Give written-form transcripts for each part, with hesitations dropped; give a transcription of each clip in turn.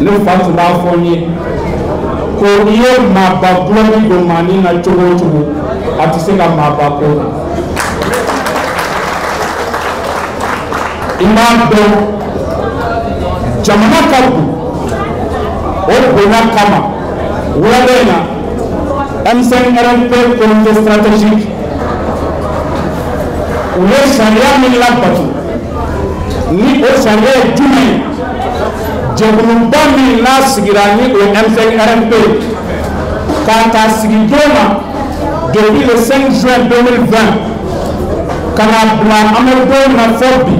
Ne fa tun b'a fɔ n ye ko n'i ye maaba gulɔmin don maanin na cogo o cogo, a tɛ se ka maaba ko la. I b'a dɔn jamana ka bon, o bonya kama wulada in na M5 RFP comité stratégique u ye sariya min labato, ni o sariya ye jumɛn ye? Jɛkuluba min n'a sigira ni o ye M5 RFP k'a ta sigi don na depuis le 5 juin 2020 ka na bila an bɛ don min na fɔ bi,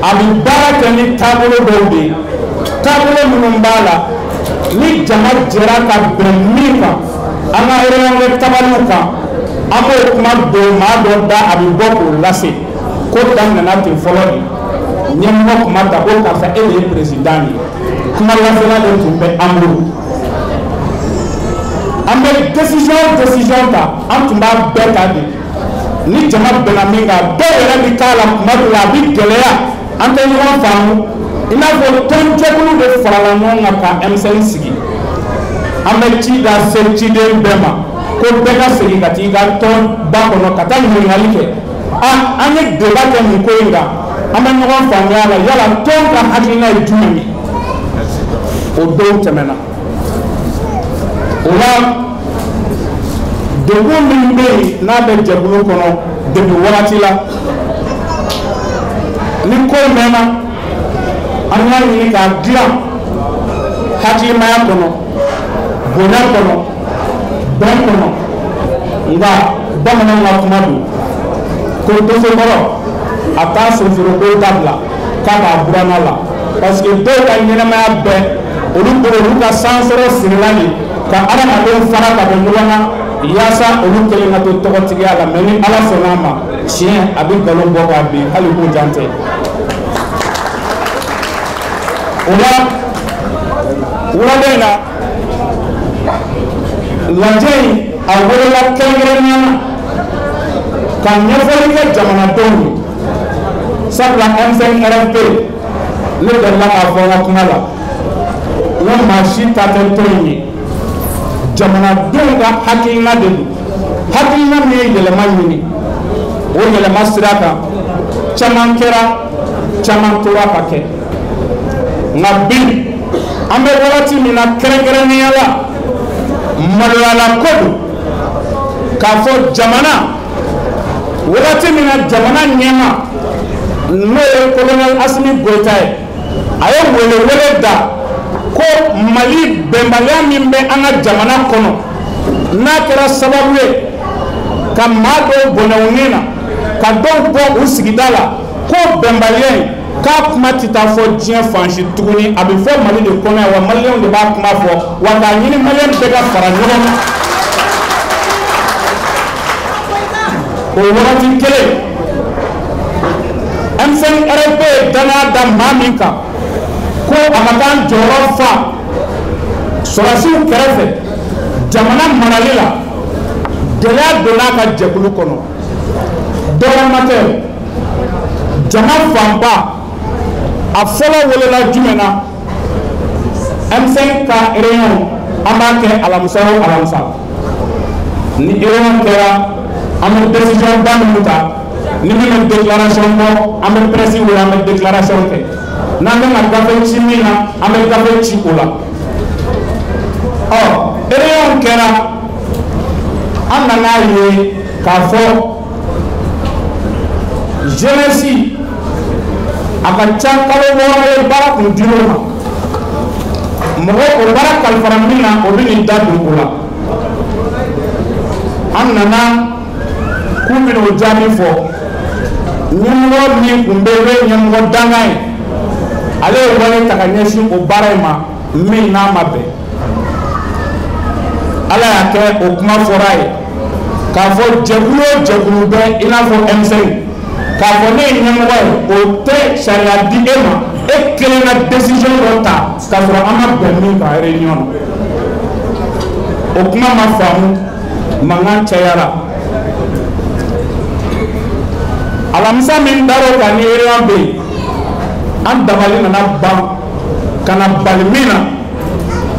a bɛ baara kɛ ni taabolo dɔw de ye, taabolo minnu b'a la ni jama jɛra ka bɛn min kan an ka réunion tabaliw kan, an b'o kuma don maa dɔ da, a bɛ bɔ k'o lase. Ko daminɛna ten fɔlɔ de, ɲɛmɔgɔ kuma ta ko karisa e de ye président ye, kuma lasela de tun bɛ an bolo. An bɛ décision ta, an tun b'a bɛɛ ta de ni jama bɛnna min kan. Dɔw yɛrɛ bɛ k'a la kuma dɔw la a bɛ gɛlɛya, an tɛ ɲɔgɔn faamu. I n'a fɔ tɔnjɛkulu de farala ɲɔgɔn kan ka M5 sigi. An bɛ ci da se ciden bɛɛ ma ko bɛɛ ka segin ka t'i ka tɔnba kɔnɔ ka taa ɲininkali kɛ. A an ye débat kɛ nin ko in kan, an bɛ ɲɔgɔn faamuya a la, yala tɔn ka hakilina ye jumɛn ye? O dɔw tɛmɛna. O la degun min bɛ yen n'a bɛ jɛkulu kɔnɔ depuis wagati la, ni ko mɛnna, an y'a ɲini k'a dilan hakilimaya kɔnɔ, bonya kɔnɔ, bɛn kɔnɔ. Nka bamananw ka kuma don ko dosokɔrɔ a t'a sonsoroko dabila k'a b'a buranna la, parce que dɔw ka ɲɛnamaya bɛɛ olu bolo, olu ka sansɔrɔ sirila de ka adamadenw fara ka bɔ ɲɔgɔn na yaasa olu kelen ka to tɔgɔtigiya la. Mɛ ni Ala sɔnna a ma, tiɲɛ a bɛ nkalon bɔ k'a bin hali k'u jan tɛ. O la wulada in na lajɛ in a wolola kɛrɛnkɛrɛnnenya la ka ɲɛfɔli kɛ jamanadenw ye, sabula M5 RFP ne delila k'a fɔ n ka kuma la, n ko maa si ta tɛ tɔn in ye, jamanadenw ka hakilina de don, hakilina min ye yɛlɛma ɲini. O yɛlɛma sira kan caman kɛra, caman tora ka kɛ. Nka bi an bɛ wagati min na kɛrɛnkɛrɛnnenya la, maloyala ko don k'a fɔ jamana wagati min na jamana ɲɛma n'o ye colonel Assimi Goïta ye, a ye welewele da ko Mali bɛnbaliya min bɛ an ka jamana kɔnɔ n'a kɛra sababu ye ka maa dɔw bɔnɛ u ni na, ka dɔw bɔ u sigida la, ko bɛnbaliya in k'a kuma tɛ taa fɔ diɲɛ fan si tuguni, a bɛ fɔ Mali de kɔnɔ yan, wa maliyɛnw de b'a kuma fɔ, wa k'a ɲini maliyɛn bɛɛ ka fara ɲɔgɔn kan. O wagati kelen M5 RFP ye danaya da maa min kan ko a ka taa jɔyɔrɔ fa sɔrɔdasiw kɛrɛfɛ jamana marali la, gɛlɛya donna a ka jɛkulu kɔnɔ. Dɔwɛrɛ tɛ, jama fanba a fɔlɔ wolola jumɛn na? M5 ka réunion an b'a kɛ alamisa o alamisa. Ni réunion kɛra, an bɛ décision ba minnu ta, ni min bɛ déclaration bɔ, an bɛ presse wele, an bɛ déclaration kɛ. N'an kan ka gafe ci min na, an bɛ gafe ci o la. Ɔ réunion kɛra, an nana ye k'a fɔ jeunesse a ka ca kalo 6 ye baara kun dir'o ma, mɔgɔ o baara kalifara min na, o bɛ nin da don o la. An nana k'u bɛna o jaabi fɔ. Ɲɛmɔgɔ min tun bɛ yen n'o ye ɲɛmɔgɔ dankan ye, ale ye wale ta ka ɲɛsin o baara in ma min n'a ma bɛn. Ala y'a kɛ o kuma fɔra a ye k'a fɔ jɛkulu o jɛkulu bɛ i n'a fɔ M5, k'a fɔ ne ye ɲɛmɔgɔ ye, o tɛ sariya di e ma e kelen ka décision dɔ ta k'a sɔrɔ an ma bɛn min kan réunion na. O kuma ma faamu, mankan cayara. Alamisa min dar'o kan ni réunion bɛ yen, an dabali nana ban Ka na bali min na,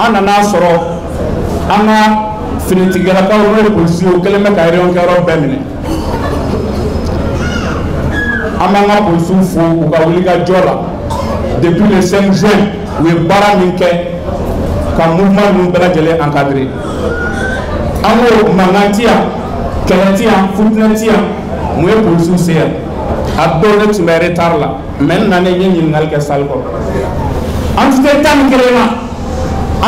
an nana sɔrɔ an ka finitigilakaw n'o ye polisiw ye, o kɛlen bɛ ka réunion kɛyɔrɔ bɛɛ minɛ. An b'an ka polisiw fo u ka wulikajɔ la depuis le 5 juin, u ye baara min kɛ ka mouvement ninnu bɛɛ lajɛlen encadré. An ko mankan ti yan, kɛlɛ ti yan, futinɛ ti yan, mun ye polisiw se yan? A dɔw ne tun bɛ retard la, mais n nanen n ye ɲininkali kɛ salle kɔnɔ. Entité 11 na,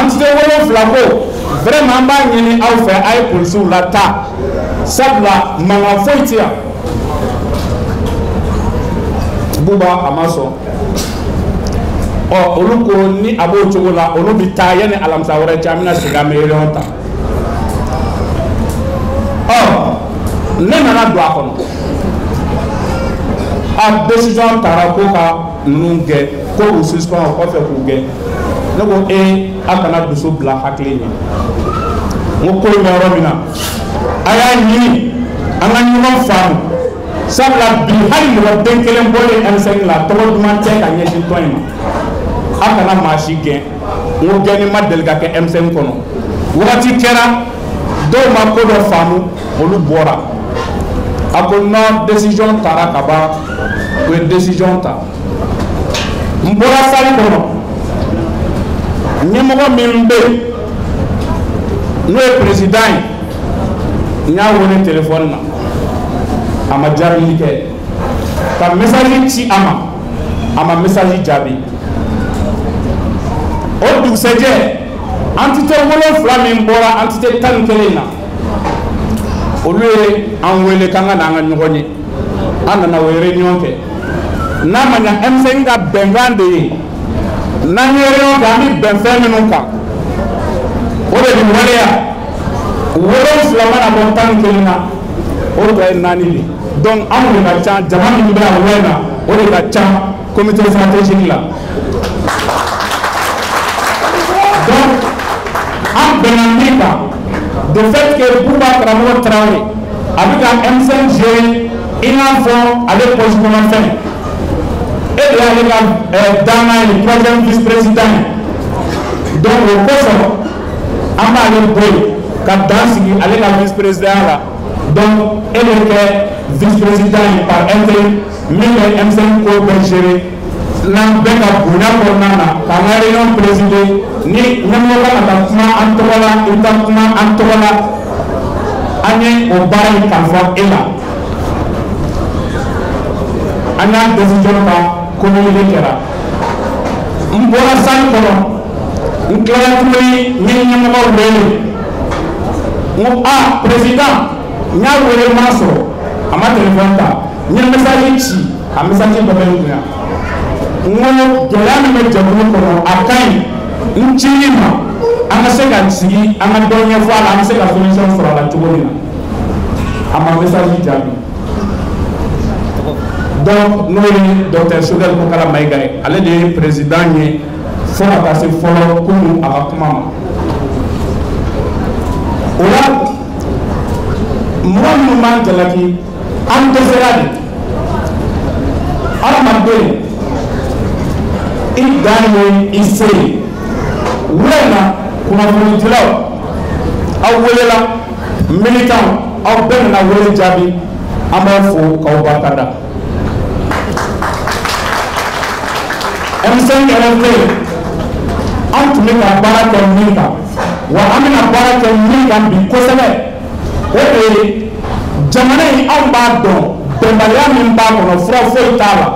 entité 7 ko vraiment an b'a ɲini aw fɛ, a ye polisiw lataa, sabula mankan foyi ti yan. Buba a ma sɔn. Ɔ olu ko ni a b'o cogo la, olu bɛ taa yanni alamisa wɛrɛ cɛ, an bɛna segin an bɛ réunion ta. Ɔ ne nana don a kɔnɔ, a décision taara ko ka ninnu gɛn, ko k'u suspend, o kɔfɛ k'u gɛn. Ne ko ee, a kana dusu bila hakili ɲɛ. N ko ko in bɛ yɔrɔ min na, a y'a ɲini an ka ɲɔgɔn faamu, sabula bi hali mɔgɔ den kelen bɔlen M5 la, tɔgɔ duman tɛ ka ɲɛsin tɔn in ma. A kana maa si gɛn. N ko gɛnni ma deli ka kɛ M5 kɔnɔ. Wagati kɛra dɔw ma ko dɔ faamu, olu bɔra. A ko non, décision taara ka ban, u ye décision ta. N bɔra salle kɔnɔ, ɲɛmɔgɔ min bɛ yen n'o ye président ye, n y'a wele téléphone na, a ma jaabili kɛ. Ka message ci a ma, a ma message jaabi. O dugusɛjɛ, entité 7 min bɔra entité 11 na, olu ye an wele k'an ka na an ka ɲɔgɔn ye. An nana o ye réunion kɛ. N'a ma ɲa, M5 ka bɛnkan de ye, n'an ye réunion kɛ, an bɛ bɛn fɛn minnu kan, o de bɛ waleya. 7 mana bɔ 11 na, o tɔ ye 4 de. Donc anw de ka ca, jama min bɛ a wɛrɛ na, o de ka ca comité stratégique la. Donc an bɛnna min kan, de fait que Bouba Karamɔgɔ Tarawele a bɛ ka M5 gérer i n'a fɔ ale poste kɔnɔfɛn, e de y'ale ka dangan ye, troisième vice président ye. Donc o kosɔn an b'ale bɔ yen ka dan sigi ale ka vice président la. Donc e bɛ kɛ vice président ye par intérim, min bɛ M5 ko bɛɛ gérer, n'an bɛɛ ka bonya kɔnɔna na, k'an ka réunion présider. Ni ɲɛmɔgɔ kan ka taa kuma an tɔgɔ la, i bɛ taa kuma an tɔgɔ la. An ye o baara in kalifa e la. An y'a décision ta, communiqué kɛra. N bɔra salle kɔnɔ, n tilala tuguni, n ye ɲɛmɔgɔw wele. N ko a président, n y'a wele, n m'a sɔrɔ, a ma téléphone ta. N ye message ci, a message dɔ bɛ n kun yan. N ko gɛlɛya min bɛ jɛkulu kɔnɔ, a ka ɲi n cili ma, an ka se ka sigi, an ka dɔ ɲɛfɔ a la, an bɛ se ka solution sɔrɔ a la cogo min na. A ma message jaabi. Donc n'o ye docteur Choguel Kokalla Maïga ye, ale de ye président ye fo ka taa se fɔlɔ kunun a ka kuma ma. O la mɔgɔ minnu b'an jalaki, an dɛsɛra de. Hadamaden, i dan ye i se ye. Wula in na, kunnafonidilaw, aw welela, militant, aw bɛɛ nana wele jaabi, an b'aw fo k'aw barika da. M5 RFP, an tun bɛ ka baara kɛ min kan, wa an bɛna baara kɛ min kan bi kosɛbɛ, o de ye jamana in, anw b'a dɔn bɛnbaliya min b'a kɔnɔ, fura foyi t'a la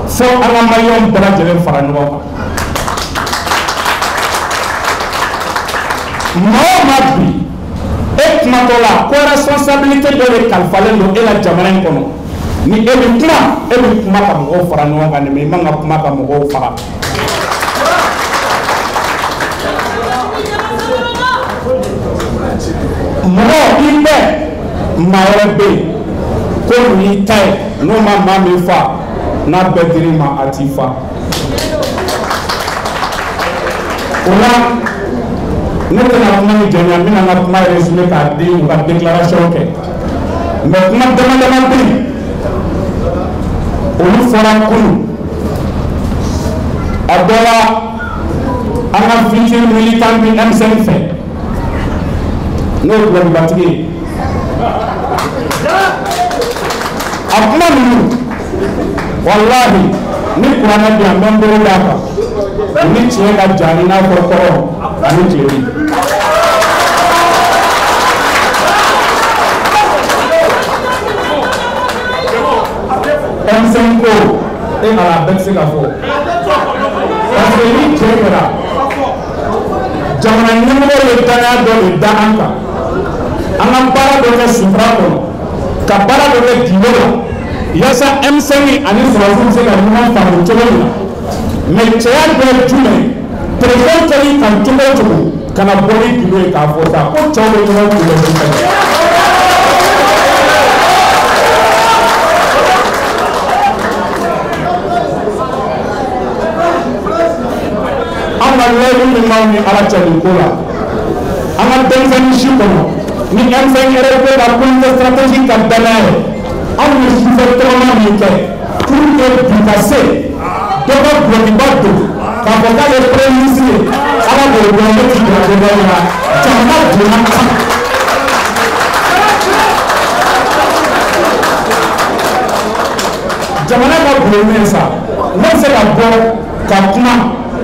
fo an ka maliyɛnw bɛɛ lajɛlen fara ɲɔgɔn kan. Maa o maa bi e kumatɔ la ko responsabilité dɔ de kalifalen don e la jamana in kɔnɔ, ni e bɛ kuma, e bɛ kuma ka mɔgɔw fara ɲɔgɔn kan de, mais i man ka kuma ka mɔgɔw faga. Mɔgɔ i bɛ maa wɛrɛ bɛ yen ko nin y'i ta ye, n'o ma maa min fa, n'a bɛɛ dir'i ma, a t'i fa. O la ne tɛna kuma ni janya, n bɛna n ka kuma résumé k'a di u ka déclaration kɛ, mais kuma dama dama bɛ yen, olu fɔra kunun. A dɔ la An ka futur militant du M5 fɛ, n'o ye dulɔkibatigi ye. A kuma ninnu, walahi, ni kuranɛ bi yan, n bɛ n bolo d'a kan, ni tiɲɛ ka jan i n'a fɔ kɔrɔ ani tilebin. M5 ko e ala, a bɛɛ tɛ se ka fɔ, parce que ni tiɲɛ kɛra, jamana ɲɛmɔgɔ ye danaya dɔ de da an kan, an ka baara dɔ kɛ sutura kɔnɔ, ka baara dɔ kɛ gindo la, yaasa M5 ani sɔrɔdasiw bɛ se ka ɲɔgɔn faamu cogo min na. Mais cɛya dɔ ye jumɛn ye? Président kɛli kan cogo o cogo, ka na bɔ ni gindo ye k'a fɔ sa ko cɛw bɛ ɲɔgɔn kunbɛn ni fɛn ye. An ka layidu min b'anw ni Ala cɛ nin ko la, an ka denmisɛnnin si kɔnɔ, ni M5 RFP ka comité stratégique ka danaya ye, anw ye sufɛ tɔgɔma min kɛ pour que bi ka se dɔ ka dulɔkiba don k'a fɔ k'ale ye premier ministre ye, Ala b'o dɔn, ne ti jɔ dɔ la jamana bonya kama. Jamana ka bon min sa, ne bɛ se ka bɔ ka kuma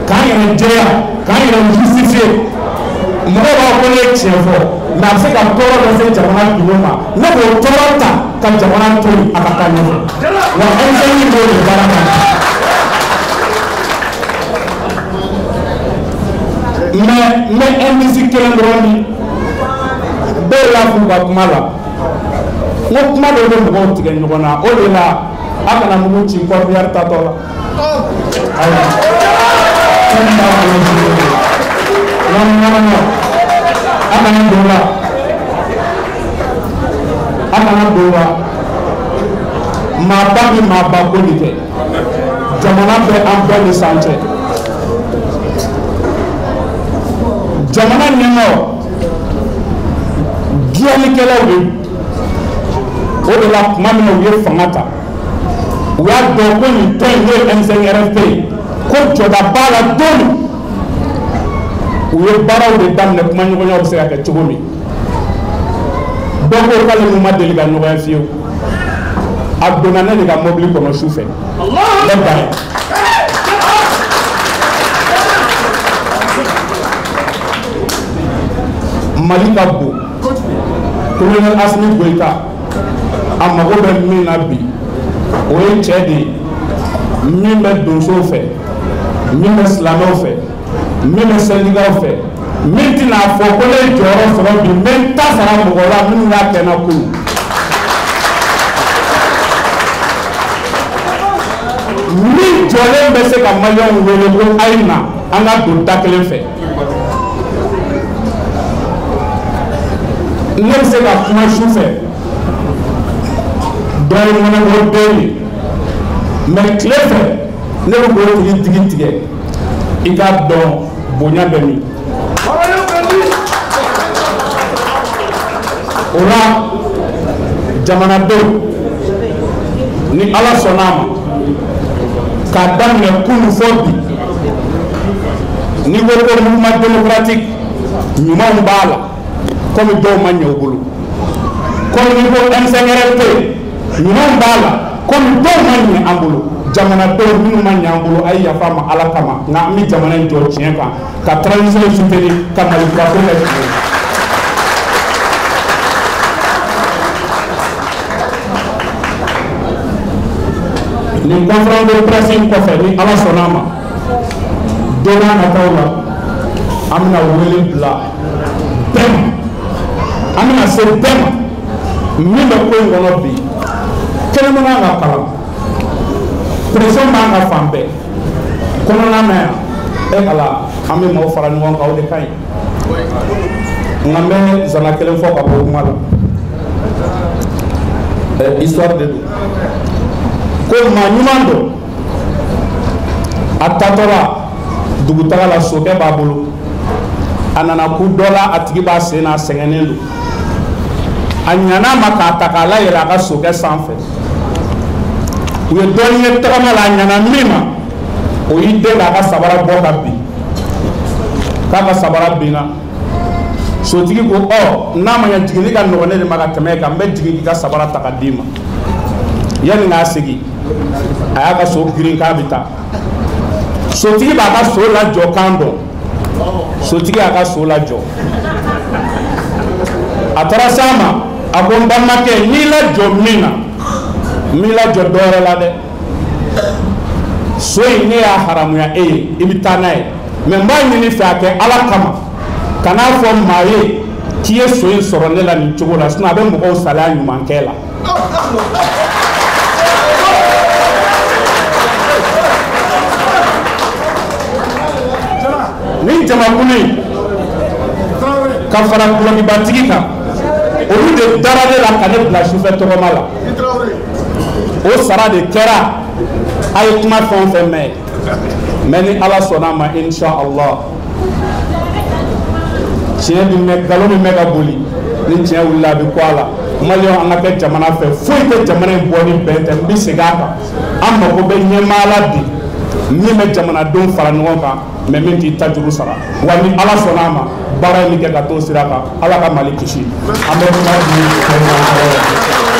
k'an yɛrɛ jɛya, k'an yɛrɛ justifier, mɔgɔw b'a fɔ ko ne ye tiɲɛ fɔ, mais a bɛ se ka tɔɔrɔ dɔ se jamana dugu ma, ne b'o tɔɔrɔ ta ka jamana to yen a ka taa ɲɛfɛ. Wa M5 b'o de baara kɛ. Mais n bɛ indice kelen dɔrɔn di dɔw y'a f'u ka kuma la, n ko kuma dɔw bɛ mɔgɔw tigɛ ɲɔgɔn na, o de la a kana mugu ci corbillard tatɔ la. Ayiwa, fɛn b'a bolo, non non non, a kana don la, a kana don la. Maaba ni maaba ko de kɛ, jamana bɛ an bɛɛ ni san cɛ. Jamana ɲɛmɔgɔ dilanlikɛlaw de, o de la tuma min na u ye fanga ta, u y'a dɔn ko nin tɔn in, n'o ye M5 RFP ye, ko jɔda b'a la don min, u ye baaraw de daminɛ, kumaɲɔgɔnyaw bɛ se ka kɛ cogo min. Dɔ ko k'ale n'u ma deli ka ɲɔgɔn ye fiyewu, a donna ne de ka mobili kɔnɔ su fɛ, ne ba ye. Mali ka bon, colonel Assimi Goïta a mago bɛ min na bi, o ye cɛ de ye min bɛ donsow fɛ, min bɛ silamɛw fɛ, min bɛ syndicats fɛ, min tɛna fɔ ko ne ye jɔyɔrɔ sɔrɔ bi, n bɛ n ta sara mɔgɔ la minnu y'a kɛ n na kunun. Min jɔlen bɛ se ka maliyɛnw wele ko a ye na an ka don da kelen fɛ. Ne bɛ se ka kuma su fɛ, dɔ ye ŋɔnɛbɔ den ye, mais tile fɛ ne bɛ k'o tigi digi tigɛ, i k'a dɔn bonya bɛ min. O la jamanadenw, ni Ala sɔnna a ma, k'a daminɛ kunun fɔ bi, n'i ko ko mouvement démocratique, ɲumanw b'a la komi dɔw ma ɲɛ u bolo, komi n'i ko M5 RFP, ɲumanw b'a la komi dɔw ma ɲɛ an bolo. Jamanadenw minnu ma ɲɛ an bolo, a ye yafa ma Ala kama, nka an bɛ jamana in jɔ tiɲɛ kan, ka transition soutenir, ka Mali kura ko kɛ tiɲɛ ye. Nin conférence de presse in kɔfɛ, ni Ala sɔnna a ma, don n'a nataw la, an bɛna wele bila bɛɛ ma, an bɛna se bɛɛ ma min bɛ ko in kɔnɔ bi. Kɛnɛmana ka kalan, pression b'an ka fan bɛɛ kɔnɔna na yan. E Ala, an bɛ maaw fara ɲɔgɔn kan, o de ka ɲi. Nka n bɛ zana kelen fɔ ka bɔ kuma la, histoire de don ko maa ɲuman don, a taatɔ la dugutaga la, sokɛ b'a bolo, a nana ku dɔ la, a tigi b'a sen na, a sɛgɛnnen don, a ɲan'a ma k'a ta k'a layɛlɛ a ka sokɛ sanfɛ. U ye dɔɔnin ye tagama la, a ɲana min ma, o y'i den k'a ka sabara bɔ ka bin. K'a ka sabara binna. Sotigi ko ɔ n'a ma ɲɛ jiginni ka nɔgɔn ne de ma ka tɛmɛ e kan, n bɛ jigin k'i ka sabara ta ka d'i ma. Yanni k'a segin, a y'a ka so girin k'a bɛ taa. Sotigi b'a ka so lajɔ kan dɔn. Sotigi y'a ka so lajɔ. A taara s'a ma, a ko n balimakɛ, n y'i lajɔ min na, n m'i lajɔ dɔ wɛrɛ la dɛ. So in ne y'a haramuya e ye, i bɛ taa n'a ye. Mɛ n b'a ɲini fɛ a kɛ Ala kama. Kan'a fɔ maa ye k'i ye so in sɔrɔ ne la nin cogo la, sinon a bɛ mɔgɔw salaya ɲumankɛ la. Ni jamakulu in ka fara gulɔkibatigi kan, olu de dara ne la ka ne bila sufɛ tɔgɔma la. O sara de kɛra a ye kuma fɛn o fɛn mɛn. Mɛ ni Ala sɔnna a ma, insha Allah, tiɲɛ bi mɛn, nkalon bi mɛn ka boli. Ni tiɲɛ wulila a bɛ kɔ a la. Maliyɛnw, an ka kɛ jamana fɛ. Foyi tɛ jamana in bɔ ni bɛn tɛ. N bɛ segin a kan, an mago bɛ ɲɛmaa la bi min bɛ jamanadenw fara ɲɔgɔn kan, mɛ min t'i ta juru sara. Wa ni Ala sɔnna a ma, baara in bɛ kɛ ka t'o sira kan. Ala ka Mali kisi. An bɛ kuma di.